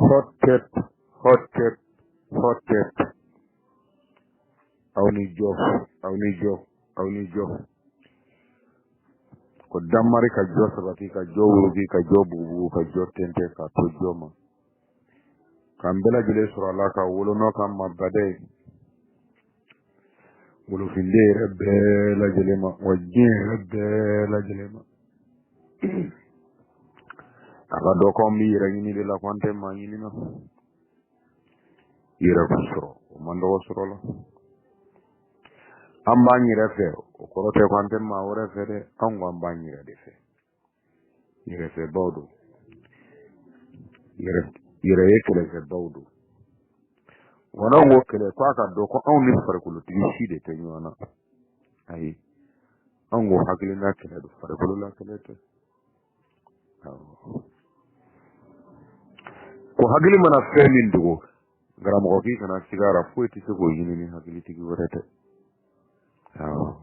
Hotep, hotep, hotep. Aw ni jɔ, aw ni jɔ, aw ni jɔ. Ko damari ka jɔ sabati, ka jɔ wuruki, ka jɔ bugubugu, ka jɔ tɛntɛn, ka to jɔ ma. K'an bɛɛ lajɛlen sɔrɔ a la ka wolonɔ ka mabadɛ ye. Wolofinden yɛrɛ bɛɛ lajɛlen ma, wa diɲɛ yɛrɛ bɛɛ lajɛlen ma. A ka dɔn k'anw bɛ yɛrɛ ɲini de la, ko an tɛ maa ɲini na. Yɛrɛ kun sɔrɔ, o man dɔgɔ sɔrɔ la. An b'an yɛrɛ fɛ, o kɔrɔ tɛ ko an tɛ maa wɛrɛ fɛ dɛ. Anw ko an b'an yɛrɛ de fɛ. Yɛrɛfɛbaw don, yɛrɛ ye kɛlɛfɛbaw don. Wa n'anw ko kɛlɛ, ko a ka dɔn ko anw ni farikolotigi si de tɛ ɲɔgɔn na. Ayi, anw ko hakilina kɛlɛ don, farikolo la kɛlɛ tɛ. Ko hakili mana fɛn min dogo, karamɔgɔ k'i kana siga a la, foyi tɛ se k'o ɲini ni hakilitigi wɛrɛ tɛ. Awɔ,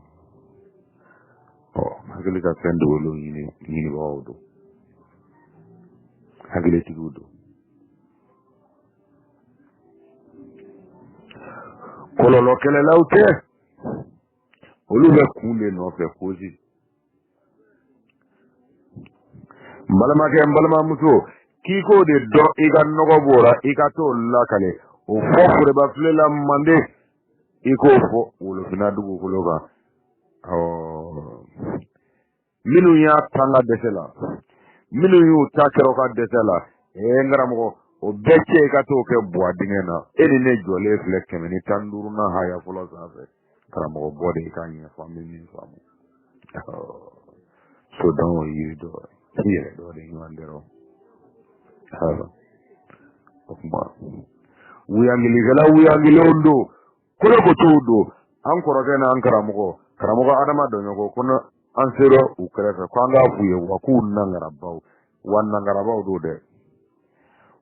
ɔ hakili ka fɛn dogolenw ɲini ɲinibagaw don, hakilitigiw don. Kɔlɔlɔ kɛlɛlaw tɛ, olu bɛ kun de nɔfɛ kozi. N balimakɛ, n balimamuso, k'i k'o de dɔn, i ka nɔgɔ b'o la, i ka t'o lakale, o fɔ forobafile la manden, i k'o fɔ wolofinna dugukolo kan. Awɔ, minnu y'a tanga dɛsɛ la, minnu y'u ta kɛra ka dɛsɛ la, ee n karamɔgɔ, o bɛɛ cɛ i ka t'o kɛ buwa dingɛ na. E ni ne jɔlen filɛ 115nan haya fɔlɔ sanfɛ. Karamɔgɔ, bɔ de i k'a ɲɛfɔ, an bɛ min faamu. So dɔn o yiri dɔ i yɛrɛ dɔ de ɲɔgɔn dɔrɔn. O tuma wuyangilikɛla wuyangilenw don, kolokotow don. An kɔrɔkɛ n'an karamɔgɔ, karamɔgɔ Adama Dɔɲɔgɔ, ko an sera u kɛrɛfɛ ko an k'a f'u ye wa k'u nankarabaw, wa nankarabaw don dɛ.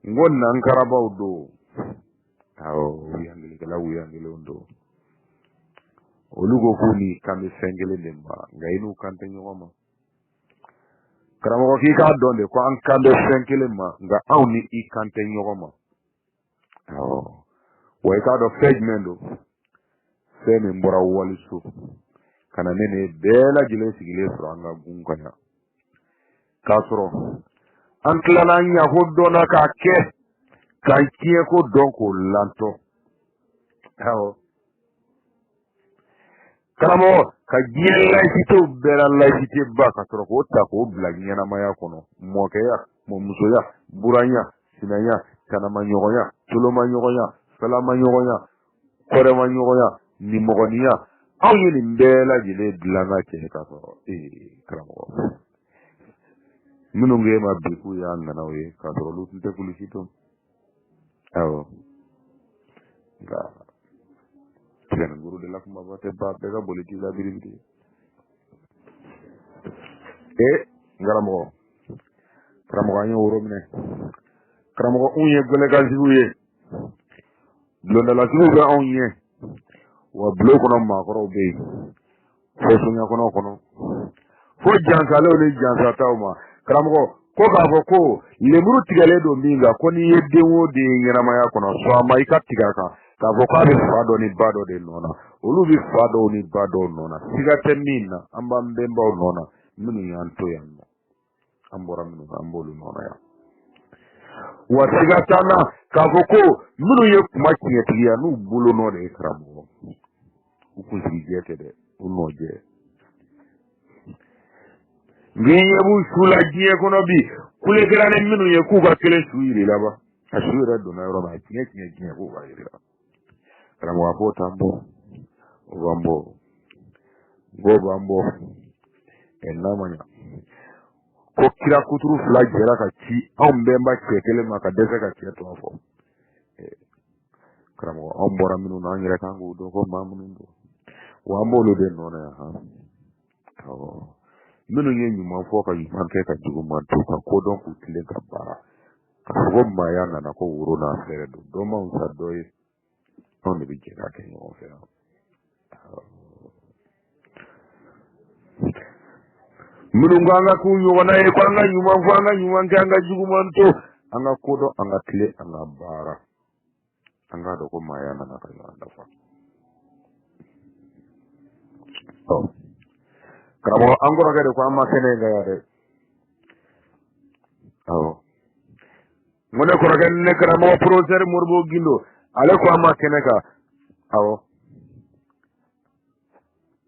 N ko nankarabaw don. Awɔ, wuyangilikɛla wuyangilenw don. Olu ko k'u ni kan bɛ fɛn kelen de ma, nka i n'u kan tɛ ɲɔgɔn ma. Karamɔgɔ, k'i k'a dɔn de ko an kan bɛ fɛn kelen ma, nka anw ni i kan tɛ ɲɔgɔn ma. Awɔ, wa i k'a dɔn fɛn jumɛn don, fɛn min bɔra waliso ka na ne ni bɛɛ lajɛlen sigilen sɔrɔ an ka gun kan yan, k'a sɔrɔ an tilala an ɲako dɔn na k'a kɛ k'an tiɲɛ ko dɔn k'o lantɔ. Awɔ, karamɔgɔ, ka diɲɛ layisitew bɛɛ la layisite ba ka sɔrɔ k'o ta k'o bila ɲɛnamaya kɔnɔ, mɔkɛya, mɔmusoya, buranya, sinanya, tanamaɲɔgɔnya, tolomaɲɔgɔnya, falamaɲɔgɔnya, kɔrɛmaɲɔgɔnya, nimɔgɔniya, anw ye nin bɛɛ lajɛlen dilan ka cɛ k'a sɔrɔ ee karamɔgɔ, minnu k'e ma bi k'u y'an ŋanaw ye, k'a sɔrɔ olu tun tɛ kulisi dɔn. Awɔ, nka tigɛniguru de la kumaba tɛ ba bɛɛ ka boli t'i la biribiri. Ee n karamɔgɔ, karamɔgɔ, an ye woro minɛ. Karamɔgɔ, anw ye gwɛlɛkansigiw ye, bulondalasigiw bɛ anw ɲɛ, wa bulon kɔnɔ maakɔrɔw bɛ yen, fo soɲɛ kɔnɔ kɔnɔ, fo jansalenw ni jansataw ma. Karamɔgɔ ko k'a fɔ ko lemuru tigɛlen don min kan, ko n'i ye den o den ye ɲɛnamaya kɔnɔ, sɔn a ma i ka tigɛ a kan k'a fɔ k'a bɛ fa dɔ ni ba dɔ de nɔ na. Olu bɛ fa dɔw ni ba dɔw nɔ na, siga tɛ min na, an b'an bɛnbaw nɔ na, minnu y'an to yan nɔ, an bɔra minnu kan, an b'olu nɔ na yan. Wa siga t'an na k'a fɔ ko minnu ye kuma tiɲɛtigiya n'u bolo nɔ de ye, karamɔgɔ, u kunsigi jɛ tɛ dɛ, u nɔ jɛ. N'i ɲɛ b'u su la diɲɛ kɔnɔ bi, kule kɛra ni minnu ye k'u ka kelen su yir'i la ba, a su yɛrɛ donna yɔrɔ min, a tiɲɛ tiɲɛ tiɲɛ k'u ka yir'i la. Karamɔgɔ, a k'o t'an bɔ, o b'an bɔ, k'o b'an bɔ. Ɛ n'a ma ɲa ko kira kuturu fila jɛra ka ci anw bɛnba cɛ kelen ma ka dɛsɛ ka cɛ tɔgɔ fɔ, karamɔgɔ, anw bɔra minnu na, an yɛrɛ kan k'u dɔn ko maa minnu don, wa an b'olu de nɔ na yan. Han, awɔ, minnu ye ɲuman fɔ ka ɲuman kɛ ka juguman to, ka ko dɔn k'u tilen ka baara, ka fɔ ko maaya nana ko woro n'a fɛrɛ don, dɔ man fisa dɔ ye, anw de bɛ jɛ k'a kɛ ɲɔgɔn fɛ yan. Minnu ko an ka k'u ɲɔgɔnna ye, ko an ka ɲuman fɔ, an ka ɲuman kɛ, an ka juguman to, An ka ko dɔn, an ka tile, an ka baara. An k'a dɔn ko maaya nana ka ɲɔgɔn dafa. Ɔ karamɔgɔ, an kɔrɔkɛ de ko an ma kɛnɛ in kan yan dɛ. Awɔ, n ko ne kɔrɔkɛ, ne karamɔgɔ professeur Modibo Gindo, ale ko an ma kɛnɛ kan. Awɔ,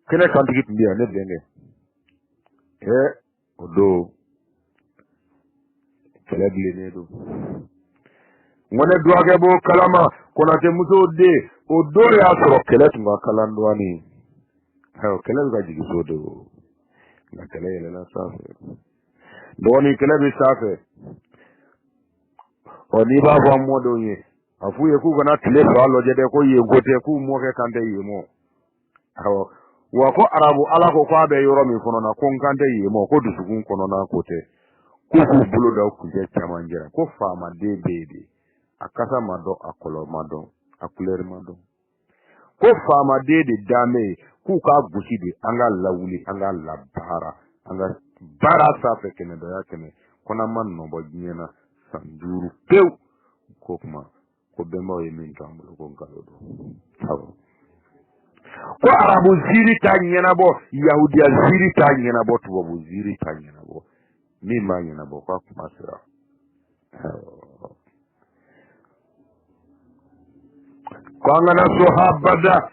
kɛnɛ kantigi tun bɛ yan, ne bɛnkɛ. Ɛ o don kɛlɛ bilennen don. N ko ne dɔgɔkɛ b'o kalama, Konate musow den. O don de y'a sɔrɔ kɛlɛ tun ka kalan dɔɔnin. Ayiwa, kɛlɛ bɛ ka jigin so de o, nka kɛlɛ yɛlɛla sanfɛ dɔgɔnin, kɛlɛ bɛ sanfɛ. Ɔ n'i b'a fɔ an mɔdenw ye, a f'u ye k'u kana tile fa lajɛ dɛ, ko yen ko tɛ, k'u mɔkɛ kan tɛ yen mɔ. Awɔ, wa ko arabu ala ko k'a bɛ yɔrɔ min kɔnɔ na, ko n kan tɛ yen mɔ, ko dusukun kɔnɔna ko tɛ, k'u k'u bolo da u kuncɛ camancɛ la, ko faamaden bɛ yen de, a kasa ma dɔn, a kɔlɔ ma dɔn, a kulɛri ma dɔn, ko faamaden de dan bɛ yen, k'u k'a gosi de, an k'a lawuli, an k'a labaara, an ka baara sanfɛ kɛmɛdɔya kɛmɛ ko n'an ma nɔbɔ diɲɛ na san 5 pewu, k'o kuma ko bɛnbaw ye min to an bolo ko nkalon don. Awɔ, ko arabu ziiri t'a ɲɛnabɔ, yahudiya ziiri t'a ɲɛnabɔ, tubabu ziiri t'a ɲɛnabɔ, min b'a ɲɛnabɔ k'a kuma sera. Ko an kana sɔn habada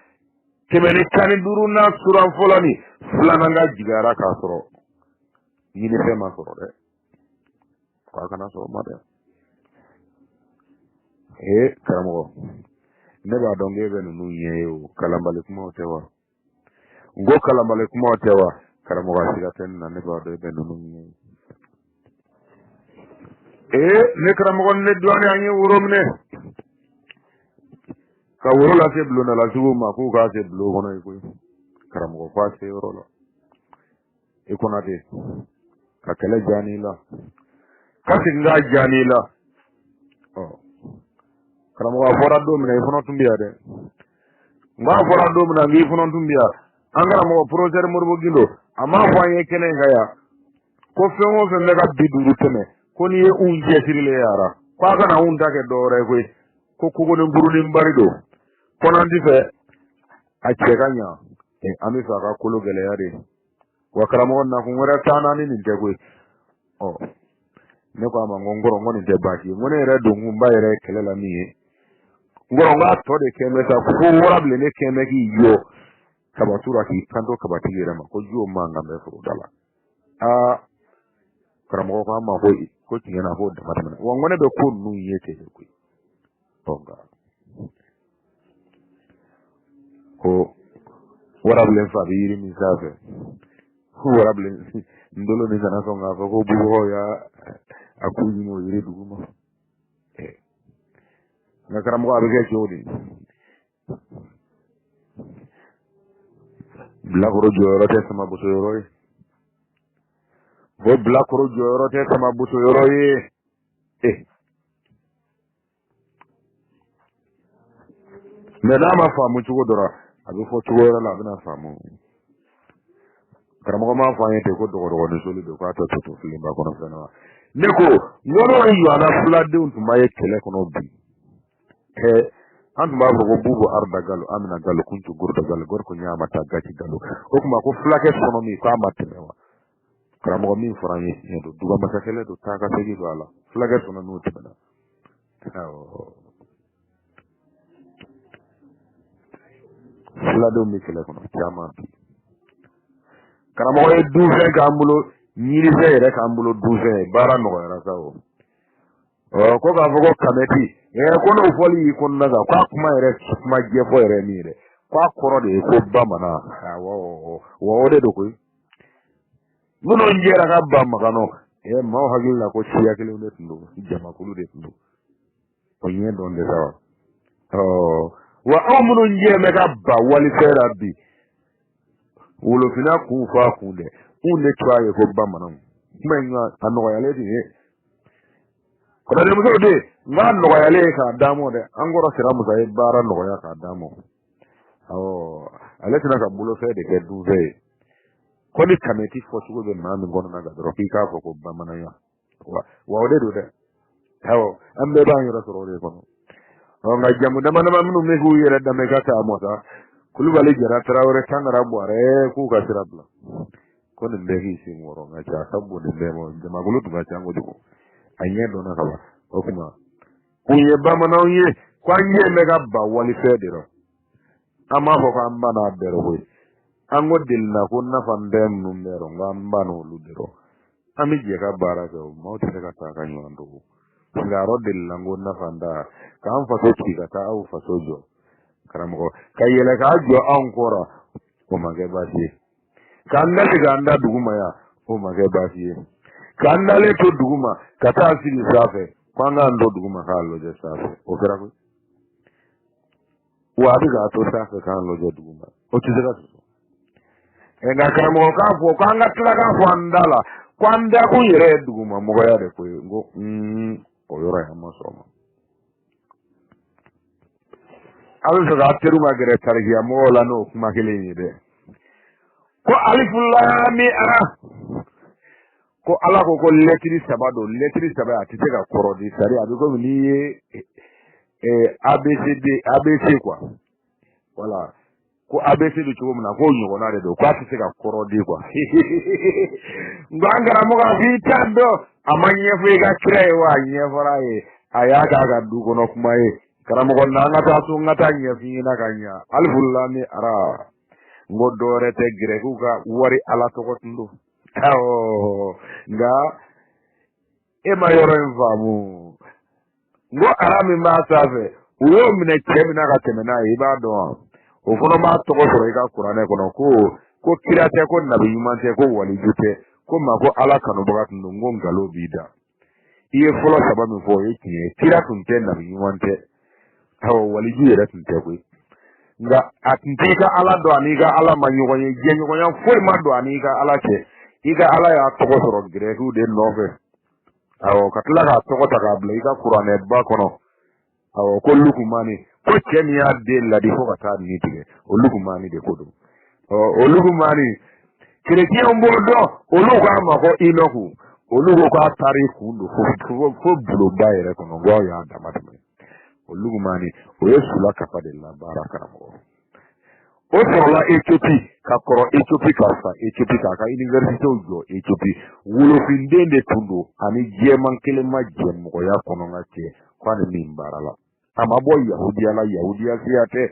115nan suran fɔlɔ ni filanan ka jigin k'a sɔrɔ ɲinifɛn ma sɔrɔ dɛ, ko a kana sɔn o ma dɛ. Ee karamɔgɔ, ne b'a dɔn k'e bɛ ninnu ɲɛ ye o, kalanbali kumaw tɛ wa? N ko kalanbali kumaw tɛ wa? Karamɔgɔ, a siga tɛ nin na, ne b'a dɔn e bɛ ninnu ɲɛ ye. Ee ne karamɔgɔ, ne dɔɔnin, an ye woro minɛ ka woro lase bulondalasigiw ma k'u k'a se bulon kɔnɔ ye koyi. Karamɔgɔ, f'a se yɔrɔ la, i Konate ka kɛlɛ diya la, ka segin k'a diya la. Ɔ karamɔgɔ, a fɔra don min na, i fana tun bɛ yan dɛ. N k'a fɔra don min na, k'i fana tun bɛ yan. An karamɔgɔ professeur Modibo Gindo, a m'a fɔ an ye kɛnɛ in kan yan ko fɛn o fɛn bɛ ka 50 tɛmɛ, ko n'i ye anw cɛsirilen yara, ko a kana anw ta kɛ dɔwɛrɛ ye koyi, ko kogonin burunin bari don, ko n'an ti fɛ a cɛ ka ɲa, an bɛ fɛ a ka kolo gɛlɛya de wa. Karamɔgɔ, nakun wɛrɛ t'an na ni nin tɛ koyi. Ɔ ne ko a ma, n ko n kɔrɔ, n ko nin tɛ baasi ye, n ko ne yɛrɛ don kun ba yɛrɛ ye kɛlɛ la min ye, n kɔrɔ, n k'a tɔ de kɛn bɛ sa ko warabilen ne kɛn bɛ k'i jɔ kabatu la k'i kanto kabatigi yɛrɛ ma ko jo mankan bɛ foroda la. Aa karamɔgɔ ko an ma ko tiɲɛ na, k'o dama tɛmɛna wa, n ko ne bɛ ko ninnu ye ten de koyi. Ɔ nka ko warabilen fa bɛ yiri min sanfɛ, warabilen ndolo ni kana sɔn k'a fɔ ko bubagaw y'a a ku ɲini o yiri duguma. Nka karamɔgɔ, a bɛ kɛ cogo di? Bilakoro jɔyɔrɔ tɛ sama boso yɔrɔ ye, ko bilakoro jɔyɔrɔ tɛ sama boso yɔrɔ ye. Mɛ n'a ma faamu cogo dɔ la, a bɛ fɔ cogo wɛrɛ la, a bɛna faamu. Karamɔgɔ m'a fɔ an ye ten ko dɔgɔdɔgɔnin soli don, k'a tɛ to to filenba kɔnɔ fɛn wa. Ne ko n ko n'o ɲɔgɔnna filadenw tun b'a ye kɛlɛ kɔnɔ bi, an tun b'a fɔ ko bubu arda galo, amina galo, kuncu gordo galo, gorko ɲaamata gaci galo. O tuma ko fulakɛ sɔnɔ min k'a ma tɛmɛ wa? Karamɔgɔ, min fɔra an ye tiɲɛ don, duga masakɛlɛ don, taa ka segin don a la, fulakɛ sɔnɔ n'o tɛmɛna. Awɔ, filadenw bɛ kɛlɛ kɔnɔ caman bi. Karamɔgɔ ye dunfɛn k'an bolo, ɲinifɛn yɛrɛ k'an bolo, dunfɛn ye, baara nɔgɔyara sa. O ɔ ko k'a fɔ ko kamɛti, ko n'o fɔli y'i kɔnɔna kan, k'a kuma yɛrɛ, kuma jɛfɔ yɛrɛ min yɛrɛ, k'a kɔrɔ de ye ko bamanan. Awɔ, wa o de don koyi. Minnu jɛra ka ban maganɔ, maaw hakili la ko siya kelen de tun don, jamakulu de tun don, o ɲɛ dɔn tɛ sa wa. Ɔ wa anw minnu jɛ bɛ ka ba walifɛn la bi, wolofinna kun fɔ a kun dɛ, anw de tɔgɔ ye ko bamananw. Kuma in a nɔgɔyalen de ye kɔrɔdenmuso de, n k'a nɔgɔyalen ye k'a d'a ma dɛ. An kɔrɔ sira musa ye baara nɔgɔya k'a d'a ma. Awɔ, ale tɛna ka bolofɛn de kɛ dunfɛn ye, ko ni kamɛti fɔcogo bɛ maa min kɔnɔna kan dɔrɔn, k'i k'a fɔ ko bamananya wa. Wa o de don dɛ. Awɔ, an bɛɛ b'an yɛrɛ sɔrɔ o de kɔnɔ. Ɔ, nka jamu dama dama minnu bɛ k'u yɛrɛ danbe ka taa mɔta, Kulubali, Jara, Tarawele, Tangara, Buwarɛ, k'u ka sira bila, ko nin bɛɛ k'i sen kɔrɔ. Nka cɛ, a ka bon nin bɛɛ ma. Jamakulu tun ka ca kojugu, a ɲɛ dɔnna ka ban. O tuma u ye bamananw ye ko an ɲɛ bɛ ka ba walifɛn de rɔ. An b'a fɔ k'an ba n'a bɛɛ rɔ koyi. An ko delila ko nafa bɛɛ minnu bɛɛ rɔ, nka an ba n'olu de rɔ. An bɛ jɛ ka baara kɛ, o maaw tɛ se ka taa ka ɲɔgɔn dogo. Nka a rɔ delila ko nafa t'a k'an faso ci ka taa aw faso jɔ. Karamɔgɔ ka yɛlɛ k'a jɔ anw kɔrɔ, o ma kɛ baasi ye. K'an dali k'an da duguma yan, o ma kɛ baasi ye. K'an dalen to duguma ka taa sigi sanfɛ, ko an k'an to duguma k'a lajɛ sanfɛ, o kɛra koyi. Wa a bɛ k'a to sanfɛ k'an lajɛ duguma, o tɛ se ka sɔsɔ. Nka karamɔgɔ k'a fɔ k'an ka tila k'a fɔ an da la ko an dakun yɛrɛ ye duguma mɔgɔya de ko ye. N ko o yɔrɔ in, an ma sɔn o ma. A bɛ fɛ k'a teriw ma gɛrɛ tarikiya mɔgɔw la n'o kuma kelen ye dɛ, ko alifulami ara, ko Ala ko ko lɛtiri saba don. Lɛtiri saba, a tɛ se ka kɔrɔ di. Sari a bɛ komi n'i ye ABCD, ABC quoi, voilà, ko ABC bɛ cogo min na, k'o ɲɔgɔnna de don, k'a tɛ se ka kɔrɔ di quoi. Nka an karamɔgɔ, a k'i t'a dɔn, a ma ɲɛfɔ i ka kira ye wa? A ɲɛfɔra a ye, a y'a k'a ka du kɔnɔ kuma ye. Karamɔgɔ, na an ka taa so, n ka taa ɲɛf'i ɲɛna ka ɲa. Alifulami ara, n ko dɔwɛrɛ tɛ, gɛrɛkiw ka wari ala tɔgɔ tun don. Awɔ, nka e ma yɔrɔ in faamu. N ko ara min b'a sanfɛ, u y'o minɛ cɛ min na ka tɛmɛ n'a ye, i b'a dɔn wa? O fana b'a tɔgɔ sɔrɔ i ka kuranɛ kɔnɔ ko kira tɛ, ko nabi ɲuman tɛ, ko waliju tɛ, ko ma ko Ala kanubaga tun don. N ko nkalon b'i da. I ye fɔlɔ saba min fɔ, o ye tiɲɛ ye. Kira tun tɛ, nabi ɲuman tɛ, awɔ, waliju yɛrɛ tun tɛ koyi. Nka a tun t'i ka Ala dɔn, ani i ka Ala ma ɲɔgɔn ye, jɛɲɔgɔnya foyi ma don ani i ka Ala cɛ. I ka Ala y'a tɔgɔ sɔrɔ gɛrɛkiw de nɔfɛ, awɔ, ka tila k'a tɔgɔ ta k'a bila i ka kuranɛba kɔnɔ, awɔ, ko Lukumani, ko cɛ min y'a den ladi fo ka taa ni tigɛ, o Lukumani de ko don. Ɔ, o Lukumani, kerecɛnw b'o dɔn, olu k'a ma ko Inɔku. Olu ko k'a taar'i kun don fo bulonba yɛrɛ kɔnɔ. N ko aw y'a dama tɛmɛ. O Lukumani, o ye sula kafa de labaara. Karamɔgɔ, o sɔrɔla Ethiopie, ka kɔrɔ Ethiopie, ka sa Ethiopie, k'a ka universitéw jɔ Ethiopie. Wolofinden de tun don, ani jɛman kelen ma jɛ mɔgɔya kɔnɔ. N ka cɛ, k'a ni min baara la, a ma bɔ yahudiya la, yahudiya siya tɛ.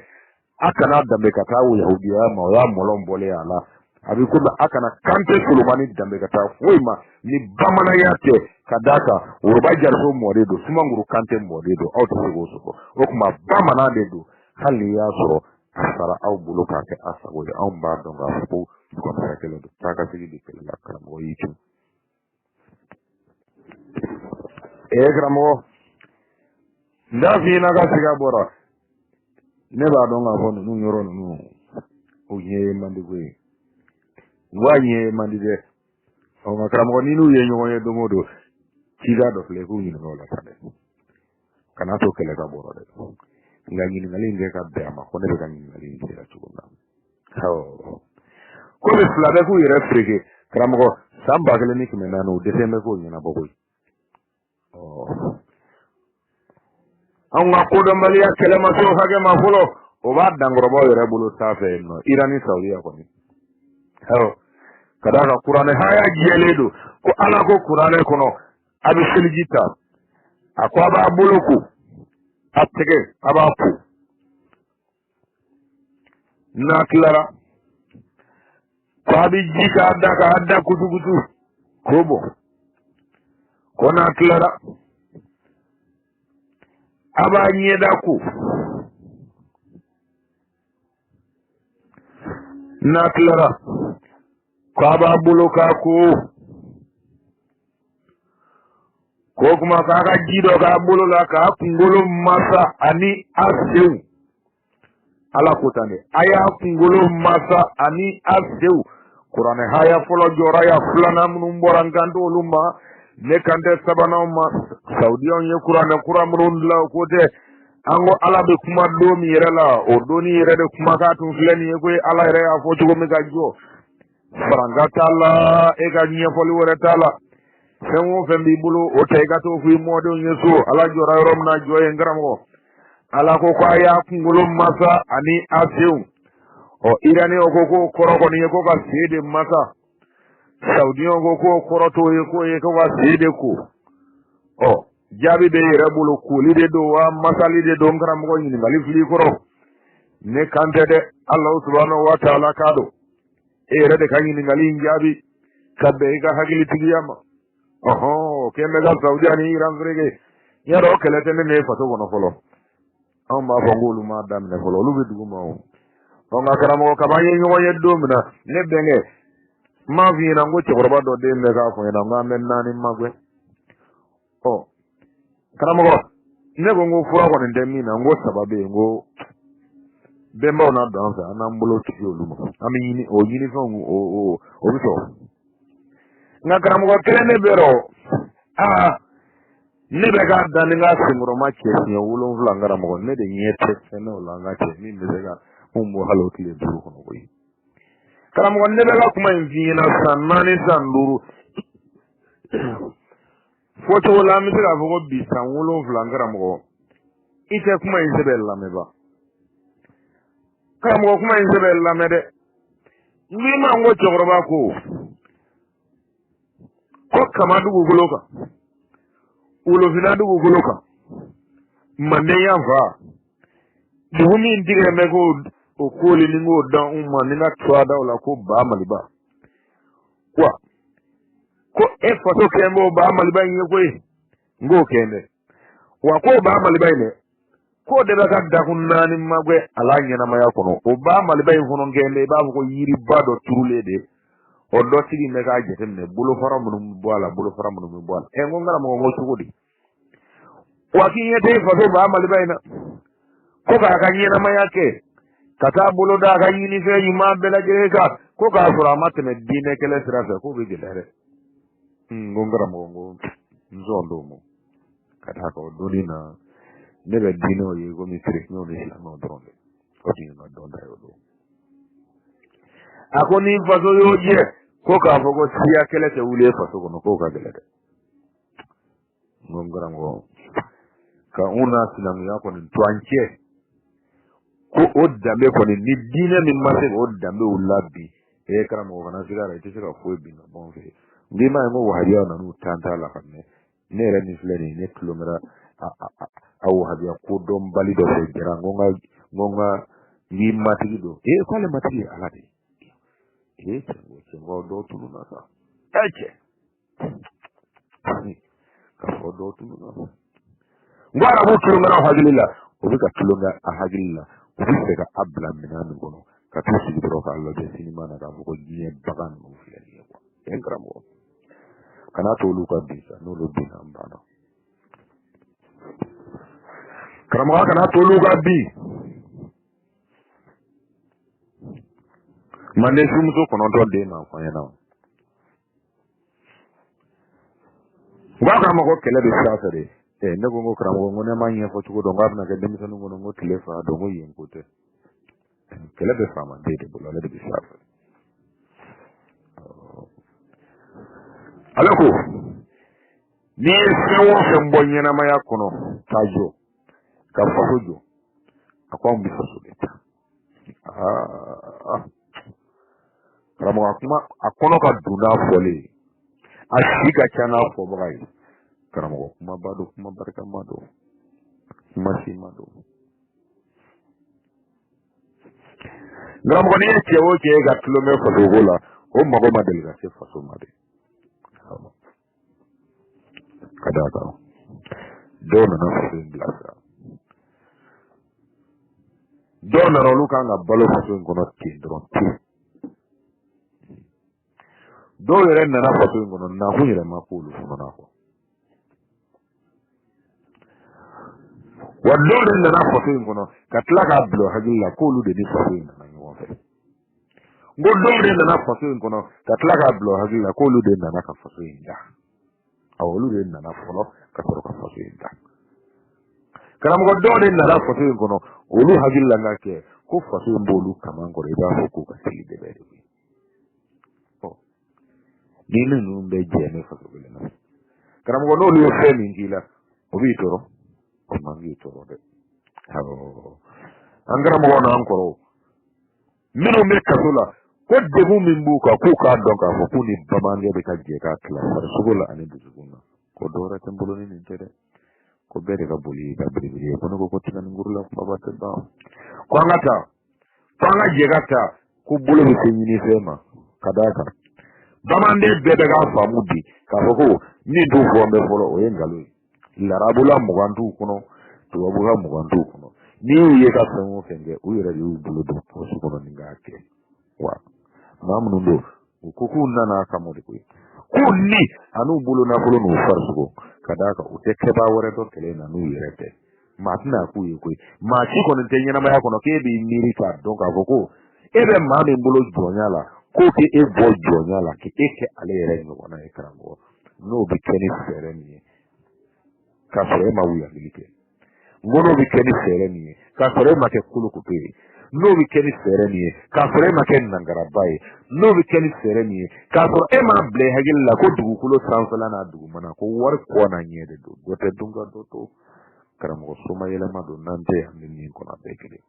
A kana danbe ka taa o yahudiya ma, o y'a mɔlɔn bɔlen a la. A bɛ komi a kana Kante Solomani danbe ka taa foyi ma ni bamananya tɛ, ka d'a kan Woroba Jariso mɔden don, Sumanguru Kante mɔden don. Aw tɛ se k'o sɔrɔ. O tuma bamanan de don. Hali n'i y'a sɔrɔ a sara aw bolo k'a kɛ a sago ye, anw b'a dɔn k'a fɔ ko dugumasa kelen don. Taa ka segin de kɛlɛ la. Karamɔgɔ y'i cun. Ee karamɔgɔ, n t'a f'i ɲɛna ka siga bɔra. Ne b'a dɔn k'a fɔ ninnu yɔrɔ ninnu, o ɲɛ ye man di koyi. N ko a ɲɛ ye man di dɛ. Ɔ, nka karamɔgɔ, ni n'u ye ɲɔgɔn ye don o don, cikan dɔ filɛ, k'u ɲininka o la sa dɛ. Kana to kɛlɛ ka bɔrɔ dɛ, nka ɲininkali in kɛ ka bɛn a ma, ko ne bɛ ka ɲininkali in kɛ cogo min na. Awɔ, komi fila bɛ k'u yɛrɛ fereke. Karamɔgɔ, san 1400, u dɛsɛ bɛ k'o ɲɛnabɔ koyi. Ɔ, anw ka kodɔnbaliya kɛlɛ ma se o hakɛ ma fɔlɔ. O b'a dankɔrɔbaw yɛrɛ bolo sanfɛ yen nɔ, Iran ni Saudiya kɔni. Awɔ, ka d'a kan kuranɛ haya jɛlen don, ko Ala ko kuranɛ kɔnɔ, a bɛ seliji ta, a ko a b'a bolo ko, a tɛgɛ a b'a ko, n'a tilara ko a bɛ ji k'a da, k'a da kutukutu k'o bɔ, ko n'a tilara a b'a ɲɛda ko, n'a tilara ko a b'a bolo k'a ko, k'o kuma k'a ka ji dɔ k'a bolo la k'a kunkolo masa ani a senw. Ala ko tan de, a y'a kunkolo masa ani a senw. Kuranɛ haya fɔlɔ jɔra ya, filanan minnu bɔra, n kan t'olu ma, ne kan tɛ sabananw ma. Saudiyanw ye kuranɛ kura minnu dilan, o ko tɛ. An ko Ala bɛ kuma don min yɛrɛ la, o donni yɛrɛ de kumakan tun filɛ nin ye koyi. Ala yɛrɛ y'a fɔ cogo min ka jɔ, faranka t'a la, e ka ɲɛfɔli wɛrɛ t'a la. Fɛn o fɛn b'i bolo, o ta i ka t'o fɔ i mɔdenw ye so. Ala jɔra yɔrɔ min na, jɔ yen karamɔgɔ. Ala ko ko a y'a kunkolo masa ani a senw. Ɔ, Iraniyɛnw ko k'o kɔrɔ kɔni ye ko ka sen de masa. Sawudiyɛnw ko k'o kɔrɔ t'o ye, k'o ye ko ka sen de ko. Ɔ, jaabi bɛ yɛrɛ bolo, koli de don wa masali de don? Karamɔgɔ, ɲininkali fili kɔrɔ, ne kan tɛ dɛ. Alahu subahanahu wa taala k'a don, e yɛrɛ de ka ɲininkali in jaabi ka bɛn i ka hakilitigiya ma. Ɔhɔn, kɛn bɛ ka Saudiya ni Iran fereke. Y'a dɔn, o kɛlɛ tɛ ne n'e faso kɔnɔ fɔlɔ. Anw b'a fɔ k'olu m'a daminɛ fɔlɔ, olu bɛ dugu ma o. Ɔ, nka karamɔgɔ, kaba an ye ɲɔgɔn ye don min na, ne bɛnkɛ, n m'a f'i ɲɛna n ko cɛkɔrɔba dɔ den bɛ k'a fɔ n ɲɛna n ko an bɛ naani magɛn. Ɔ karamɔgɔ, ne ko n ko fura kɔni tɛ min na, n ko saba bɛ yen, n ko bɛnbaw n'a don an fɛ, an n'an bolo tigi olu ma, an bɛ ɲini o ɲinifɛnw, o bɛ sɔrɔ. Nka karamɔgɔ, kelen ne bɛ rɔ, aa, ne bɛ k'a da ni n ka senkɔrɔma cɛ siɲɛ 7. N karamɔgɔ, ne de ɲɛ tɛ fɛn o la n ka cɛ min bɛ se ka mun bɔ hali o tile 5 kɔnɔ koyi. Karamɔgɔ, ne bɛ ka kuma in f'i ɲɛna san 4, san 5 fɔcogo la, an bɛ se k'a fɔ ko bi san 7. N karamɔgɔ, i tɛ kuma in sɛbɛn lamɛn ba. Karamɔgɔ, kuma in sɛbɛn lamɛn dɛ. N k'i ma, n ko cɛkɔrɔba ko ko kama dugukolo kan, wolofinna dugukolo kan, manden yan fa, dugu min tigɛ bɛ ko o koli ni k'o dan u ma ni ka tuwa da o la ko ba maliba wa, ko e faso kɛn b'o ba maliba in ye koyi. N k'o kɛn dɛ wa, k'o ba maliba in dɛ, k'o de bɛ ka dakun naani magɛn a la ɲɛnamaya kɔnɔ. O ba maliba in fana kɛn bɛ i b'a fɔ ko yiriba dɔ turulen de, o dɔ sigi bɛ k'a jateminɛ bolofara minnu bɛ bɔ a la, bolofara minnu bɛ bɔ a la. Ɛ, n ko n karamɔgɔ, n ko cogo di wa, k'i ɲɛ tɛ faso ba maliba in na, ko k'a ka ɲɛnamaya kɛ ka taa bolo da a ka ɲinifɛn ɲuman bɛɛ lajɛlen kan, ko k'a sɔrɔ a ma tɛmɛ diinɛ kɛlɛ sira fɛ, k'o bɛ gɛlɛya dɛ. N ko n karamɔgɔ, n ko n sɔn t'o ma. Ka d'a kan o donni na, ne bɛ diinɛw ye komi kerecɛnw ni silamɛw dɔrɔn de, o tun ye n ka dɔn ta ye o don. A ko ni faso y'o jɛ, ko k'a fɔ ko siya kɛlɛ tɛ wuli faso kɔnɔ, k'o ka gɛlɛn dɛ. N ko n karamɔgɔ, ka anw n'a sinankunya kɔni to an cɛ, ko o danbe kɔni, ni diinɛ min ma se k'o danbew labin, ee karamɔgɔ, kana siga la, i tɛ se ka foyi bin ka bɔ an fɛ yen. N k'i m'a ye, n ko wahabiyaw nan'u tan t'a la ka mɛn. Ne yɛrɛ min filɛ nin ye, ne tulo kɛra a wahabiya kodɔnbali dɔ fɛ jara, n ko n ka n ko n ka n k'i matigi don. Ee, k'ale matigi ye Ala de ye. Ee cɛ, n ko cɛ, n ko dɔw tununna sa. Ɛ cɛ, k'a fɔ dɔw tununna. N ko arabu tulonkɛra hakili la, o bɛ ka tulonkɛ a hakili la, u bɛ fɛ ka a bila minɛn min kɔnɔ, ka t'u sigi dɔrɔn k'a lajɛ sinima na, k'a fɔ ko diɲɛ bagan ninnu filɛ nin ye kuwa. Ɛ n karamɔgɔ, kana to olu ka bin sa, n'olu binna, an banna. Karamɔgɔ, kana to olu ka bin. Manden furumuso 9 den n'a fɔ an ɲɛna, u b'a k'a ma ko kɛlɛ bɛ sira fɛ de. Ɛ, ne ko n ko karamɔgɔ, n ko ne m'a ɲɛfɔ cogo dɔn, k'a bɛna kɛ denmisɛnnin kɔnɔ n ko tile fa dɔn, ko yen ko tɛ. Kɛlɛ bɛ faamaden de bolo, ale de bɛ sira fɛ. Ale ko n'i ye fɛn o fɛn bɔ ɲɛnamaya kɔnɔ k'a jɔ ka faso jɔ, a ko anw bɛ faso de ta. Aa karamɔgɔ, a kuma a kɔnɔ ka dun n'a fɔlen ye, a si ka ca n'a fɔbaga ye. Karamɔgɔ, kumaba don, kuma barikama don, kuma sima don. Karamɔgɔ, n'i ye cɛ o cɛ ye ka tulonkɛ fasoko la, o mago ma deli ka se faso ma de. Ka d'a kan dɔw nana faso in bilasira, dɔw nana, olu kan ka balo faso in kɔnɔ ten dɔrɔn pewu. Dɔw yɛrɛ nana faso in kɔnɔ, nakun yɛrɛ ma k'olu fana na kuwa. Wa dɔw de nana faso in kɔnɔ ka tila k'a bila hakili la k'olu de ni faso in nana ɲɔgɔn fɛ. N ko dɔw de nana faso in kɔnɔ ka tila k'a bila hakili la k'olu de nana ka faso in da. Awɔ, olu de nana fɔlɔ ka sɔrɔ ka faso in da. Karamɔgɔ, dɔw de nana faso in kɔnɔ, olu hakili la ka kɛ ko faso in b'olu kaman kɔrɔ, i b'a fɔ k'u ka seli dɛbɛ de koyi. Ɔ, ni ninnu bɛ jɛ ne faso kelen na. Karamɔgɔ, n'olu ye fɛn min k'i la, o b'i tɔɔrɔ, o man k'i tɔɔrɔ dɛ. Awɔ, an karamɔgɔ n'an kɔrɔw minnu bɛ kaso la, ko degun min b'u kan, k'u k'a dɔn k'a fɔ k'u ni bamanankɛ bɛ ka jɛ k'a tila farisogo la ani dusukun na. Ko dɔwɛrɛ tɛ n bolo ni nin tɛ dɛ. Ko bɛɛ de ka boli y'i ka biribiri ye. Ko ne ko ko tiga ni kuru la kumaba tɛ ban. Ko an ka taa, ko an ka jɛ ka taa, ko bolo bɛ se ɲini fɛn ma. Ka d'a kan bamananden bɛɛ bɛ k'a faamu bi k'a fɔ ko min t'u fɔ n bɛ fɔlɔ, o ye nkalon ye. Larabula 20 t'u kɔnɔ, tubabuka 20 t'u kɔnɔ. N'i y'u ye ka fɛn o fɛn kɛ, u yɛrɛ de y'u bolo don pɔsi kɔnɔ ni k'a kɛ. Wa maa minnu don, u ko k'u nana a kama de koyi, k'u ni an'u bolo nafolo n'u farisogo. Ka d'a kan u tɛ kɛbaa wɛrɛ dɔn kɛlɛ in na n'u yɛrɛ tɛ. Maa tɛna k'u ye koyi. Maa si kɔni tɛ ɲɛnamaya kɔnɔ k'e b'i miiri k'a dɔn k'a fɔ ko e bɛ maa min bolo jɔnya la, k'o tɛ e bɔ jɔnya la k'e kɛ ale yɛrɛ ɲɔgɔnna ye. Karamɔgɔ, n'o bɛ kɛ ni fɛɛrɛ min ye k'a sɔrɔ e ma wuyakili kɛ, n ko n'o bɛ kɛ ni fɛɛrɛ min ye k'a sɔrɔ e ma kɛ kolokoto ye, n'o bɛ kɛ ni fɛɛrɛ min ye k'a sɔrɔ e ma kɛ nangaraba ye, n'o bɛ kɛ ni fɛɛrɛ min ye k'a sɔrɔ e m'a bila i hakili la ko dugukolo sanfɛla n'a dugumana, ko wari kɔ n'a ɲɛ de don, dɔ tɛ dun ka dɔ to. Karamɔgɔ, soma yɛlɛma don n'an tɛ yan, bɛ min kɔnɔ, a bɛɛ kelen.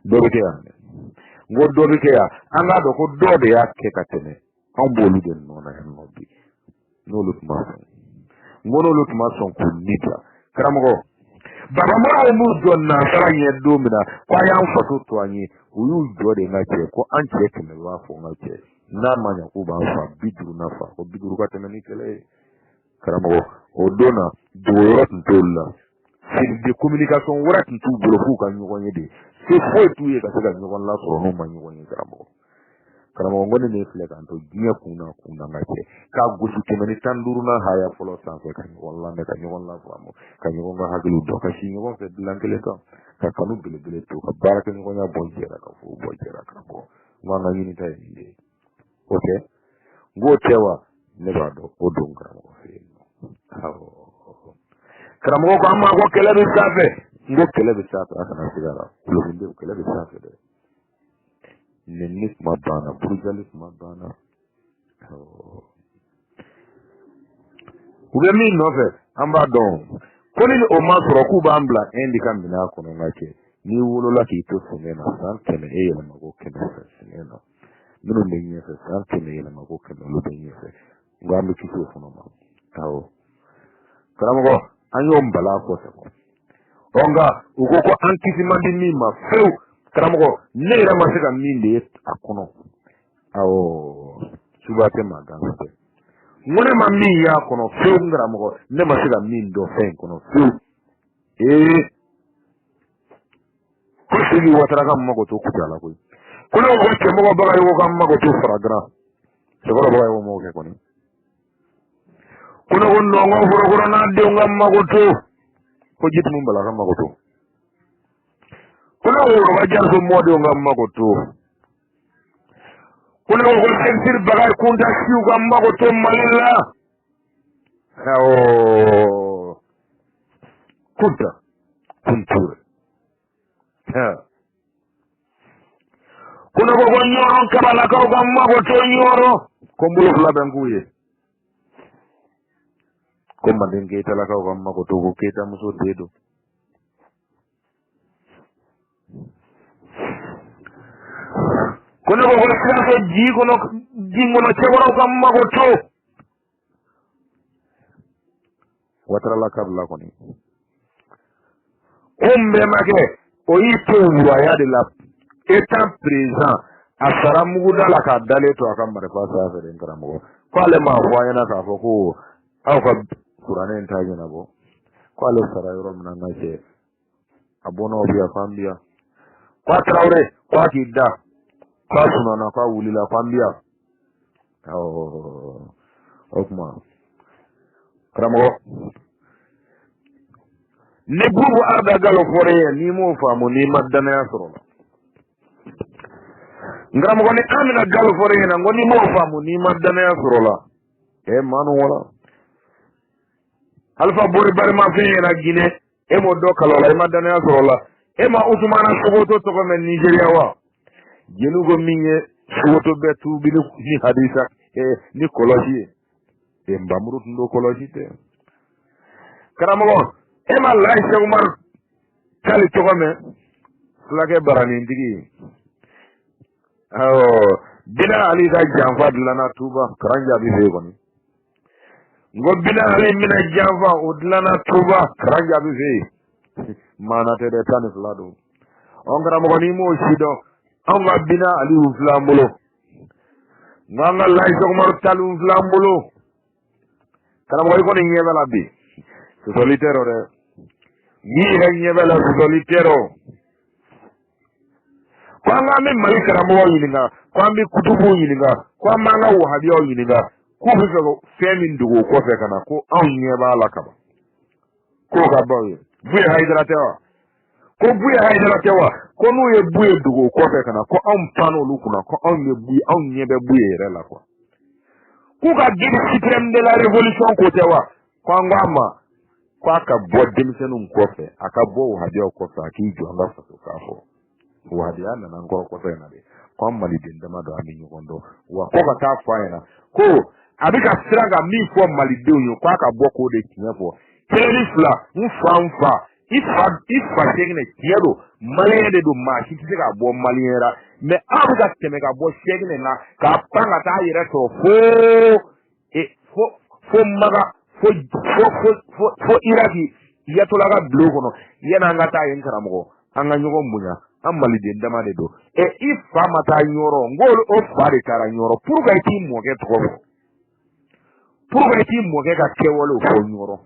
Dɔ bɛ kɛ yan dɛ. N ko dɔ bɛ kɛ yan. An k'a dɔn ko dɔ de y'a kɛ ka tɛmɛ, anw b'olu de nɔ na yan nɔ bi. N'olu tun ma sɔn, n ko n'olu tun ma sɔn k'u ni bila, karamɔgɔ, Baba Moribo m'u jɔ nansara ɲɛ don min na ko a y'an faso to an ye, u y'u jɔ de. N ka cɛ, ko an cɛ 100 b'a fɔ, n ka cɛ, n'a ma ɲɛ k'u b'an fa 50 na fa, ko 50 ka tɛmɛ ni kɛlɛ ye. Karamɔgɔ, o don na dogoyɔrɔ tun t'olu la, fil de communication wɛrɛ tun t'u bolo f'u ka ɲɔgɔn ye de. Se foyi t'u ye ka se ka ɲɔgɔn lasɔrɔ n'u ma ɲɔgɔn ye. Karamɔgɔ, n ko ne filɛ k'an to diɲɛ kun na kun na, n ka cɛ, k'a gosi 115nan haya fɔlɔ sanfɛ, ka ɲɔgɔn lamɛn, ka ɲɔgɔn lafaamu, ka ɲɔgɔn ka hakiliw dɔn, ka si ɲɔgɔn fɛ dilan kelen kan, ka kanu belebele to, ka baarakɛɲɔgɔnya bɔ jɛra, ka fo bɔ jɛra. Karamɔgɔ, n ko an ka ɲinita ye nin de ye. O tɛ, n k'o tɛ wa? Ne b'a dɔn o don karamɔgɔ fɛ yen nɔ. Awɔ, karamɔgɔ ko an ma ko kɛlɛ bɛ sanfɛ. N ko kɛlɛ bɛ sanfɛ, a kana siga la, kulokundenw, kɛlɛ bɛ sanfɛ dɛ. Nɛnini kuma banna, burujali kuma banna. U bɛ min nɔfɛ, an b'a dɔn ko ni o ma sɔrɔ, k'u b'an bila Inde ka minɛn kɔnɔ. N ka cɛ, n'i wolola k'i to sɛgɛn na san 100, e yɛlɛma ko 100 fɛ sɛgɛn na, minnu bɛ ɲɛfɛ san 100, yɛlɛma ko 100, olu bɛ ɲɛfɛ. N ko an bɛ kisi o fana ma. Awɔ, karamɔgɔ, an y'o bala kɔfɛ. Ɔ, nka u ko ko an kisi man di min ma fewu. Karamɔgɔ, ne yɛrɛ ma se ka min de ye a kɔnɔ. Awɔ, suba tɛ maa gansan tɛ. N ko ne ma min y'a kɔnɔ fewu. N karamɔgɔ, ne ma se ka min dɔn fɛn in kɔnɔ fewu. Ee, ko Segi Watara ka mago to Kucala koyi. Ko ne ko cɛmɔgɔ Bagayogo ka mago to Faragra. Cɛkɔrɔ Bagayogo m'o kɛ kɔni. Ko ne ko nɔngɔn forokɔrɔ n'a denw ka mago to, ko Jitumu Bala ka mago to. Ko ne ko Woroba Jariso mɔdenw ka mago to. Ko ne ko ko Sɛkisiri Bagayi Kunta siw ka mago to Mali la. Awɔ, Kunta Kunture. Ko ne ko ko Ɲɔrɔ Kabalakaw ka mago to Ɲɔrɔ, ko n bolo fila bɛ n k'u ye. Ko Manden Keyitalakaw ka mago to, ko Keyita muso den don. Ko ne ko ko Sikaso ji kɔnɔ, ji kɔnɔ cɛkɔrɔw ka mago to. Watarala kabila kɔni ko n bɛnbakɛ, o y'i to wuraya de la. Étant présent, a sara muguda la k'a dalen to a ka marifa sanfɛ de. N karamɔgɔ, ko ale m'a fɔ an ɲɛna k'a fɔ ko aw ka kuranɛ in t'a ɲɛnabɔ, ko ale sara yɔrɔ min na, n ka cɛ, a bɔnnaw bi yan, k'an bi yan. Ko a Tarawele, ko a k'i da, k'a sunɔna, k'a wulila, k'an bi yan. Awɔ, o tuma karamɔgɔ, ni Bubu Arda Galo fɔra e ye, n'i m'o faamu, n'i ma danaya sɔrɔ la. N karamɔgɔ, ni Amina Galo fɔra e ɲɛna, n ko n'i m'o faamu, n'i ma danaya sɔrɔ la, ɛ maa wala Alpha Bori Barima fɛn ɲɛna Guinée, e m'o dɔn kalo la, i ma danaya sɔrɔ la. E ma Usumana Sokoto tɔgɔ mɛn Nigéria wa? Jeliw ko min ye Sokoto bɛɛ tuubi ni hadisa ni kɔlɔsi ye. E nbamuru tun don, kɔlɔsi tɛ. Karamɔgɔ, e ma Layi Sɛki Umaru Tali tɔgɔ mɛn? Fulakɛ baranintigi. Awɔ, Bina Ali ka janfa dilanna Tuba, karan jaabi fɛ yen kɔni. N ko Bina Ali minɛ janfa, o dilanna Tuba, karan jaabi fɛ yen. Maana tɛ dɛ, 12 don. Ɔ karamɔgɔ, n'i m'o si dɔn, anw ka Bina Aliw filɛ an bolo, n ko an ka Layi Sɛki Umaru Taliw filɛ an bolo. Karamɔgɔ, i kɔni ɲɛ bɛ la bi, sɔsɔli tɛ rɔ dɛ. N'i yɛrɛ ɲɛ bɛ la, sɔsɔli tɛ rɔ. Ko an k'an bɛ Mali karamɔgɔw ɲininka, ko an bɛ kutubuw ɲininka, ko an b'an ka wahabiyaw ɲininka, k'u bɛ fɛ fɛn min dogo o kɔfɛ ka na, ko anw ɲɛ b'a la kaban, k'o ka baw ye. Buye Hayidara tɛ wa? Ko Buye Hayidara tɛ wa? Ko n'u ye Buye dogo o kɔfɛ ka na, ko anw pan olu kunna, ko anw ye Buye, anw ɲɛ bɛ Buye yɛrɛ la quoi. K'u ka guide suprême de la révolution ko tɛ wa? Ko an ko a ma ko a ka bɔ denmisɛnninw kɔfɛ, a ka bɔ wahabiyaw kɔfɛ, a k'i jɔ an ka faso k'a fɔ wahabiya nana an kɔrɔ kɔfɛ in na de, ko an maliden dama don, an bɛ ɲɔgɔn dɔn wa. Ko ka taa fɔ a ɲɛna ko a bɛ ka siran ka min fɔ malidenw ye, ko a ka bɔ k'o de tiɲɛ fɔ. Kelen ni fila, n fa, n fa, i fa, i fa Sɛkinɛ, tiɲɛ don, maliyɛn de don, maa si tɛ se k'a bɔ maliyɛn la. Mɛ aw bɛ ka tɛmɛ ka bɔ Sɛkinɛ na k'a pan ka taa yɛrɛ sɔrɔ fo Maga, fo fo fo fo fo Iraki, Yatola ka bulon kɔnɔ. Yanni an ka taa yen, karamɔgɔ, an ka ɲɔgɔn bonya, an maliden dama de don. Ɛ, i fa ma taa Ɲɔrɔ? N ko o fa de taara Ɲɔrɔ. Pourquoi i t'i mɔkɛ tɔgɔ fɔ? Pourquoi i t'i mɔkɛ ka kɛwalew fɔ Ɲɔrɔ?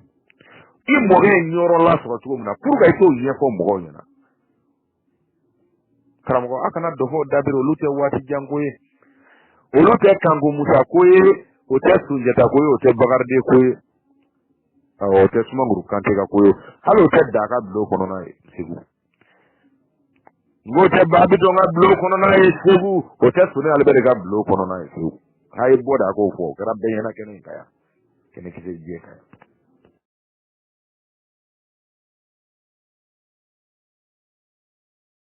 I mɔkɛ ye Ɲɔrɔ lasɔrɔ cogo min na, pourquoi i t'o ɲɛfɔ mɔgɔw ɲɛna? Karamɔgɔ, a kana dɔfɔw dabiri. Olu tɛ waati jan ko ye, olu tɛ Kanko Musa ko ye, o tɛ Sunjata ko ye, o tɛ Bakarijan ko ye, awɔ, o tɛ Sumanguru Kante ka ko ye, hali o tɛ Daga bulon kɔnɔna ye Segu. N k'o tɛ Babitɔn ka bulon kɔnɔna ye Segu, o tɛ Soni Ali Bɛri ka bulon kɔnɔna ye Segu. A ye bɔ de, a k'o fɔ, o kɛra bɛɛ ɲɛna kɛnɛ in kan yan, kɛnɛ kisɛ jɛ kan yan.